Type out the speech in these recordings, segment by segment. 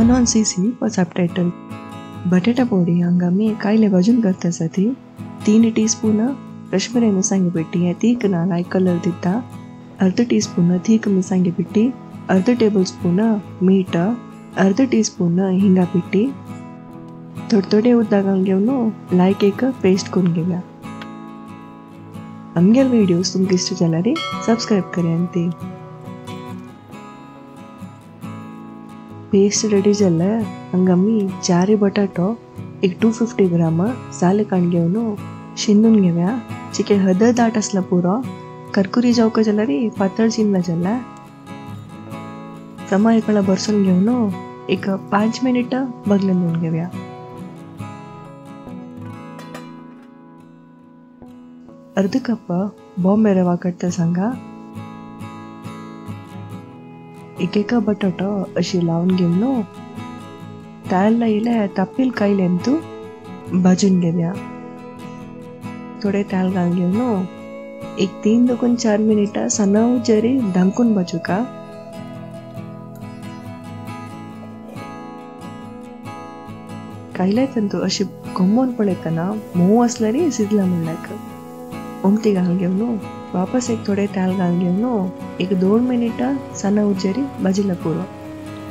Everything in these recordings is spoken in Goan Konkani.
Turn on CC for subtitle. बटाटा पोडी हांगा आमी कायले भाजून करता आसा ती 3 टीस्पून कश्मीरी मिरसांगे पिठी, हे तीख ना लायक कलर दिता, अर्ध टीस्पून तीख मिरसांगे पिठी, अर्ध टेबल स्पून मीठ, अर्ध टीस्पून हिंगा पिठी, थोडे थोडे उदक घालून घेवन लायक एक पेस्ट करून घेवया. आमगेले व्हिडियोज तुमकां इश्ट जाल्यार सबस्क्रायब करात. ती पेस्ट रेडी जाल्यार हांगा आमी 4 बटाटो एक 250 ग्राम साल काण घेवन शिंदून घेवया. चिके हदर दाट आसला पुरो, करकुरी जावका जाल्यार पातळ शिंदला जाल्यार समा एकळा बरसून घेवन एक 5 मिनिट बगलेन दवरून घेवया. अर्ध कप बॉम्बे रवा काडटा सांगा. एक एका बटाटो अशी लावन घेवन तेल लायिल्ले तापील कायलेन तूं भाजून घेवया. थोडे तेल घालून घेवन एक 3 देखून 4 मिनटां सना उजेर धांकून भाजुका. कायले तंतू अशी कोमोन पळयतना मोव आसल्यार शिजला म्हणल्यार ओमती घालून घेवन वापस एक थोडे तेल घालून घेवन एक 2 मिनटां सना उजेर भाजिला पुरो.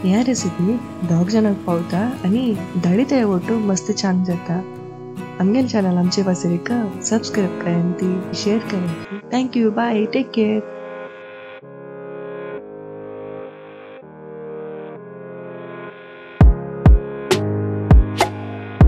ह्या रेसिपी 2 जाणांक पावता आनी धाडी ते वटू मस्त छान जाता. आमगेले चॅनल आमचे वासरेक सबस्क्रायब करात, शेअर करात. Thank you, bye, take care.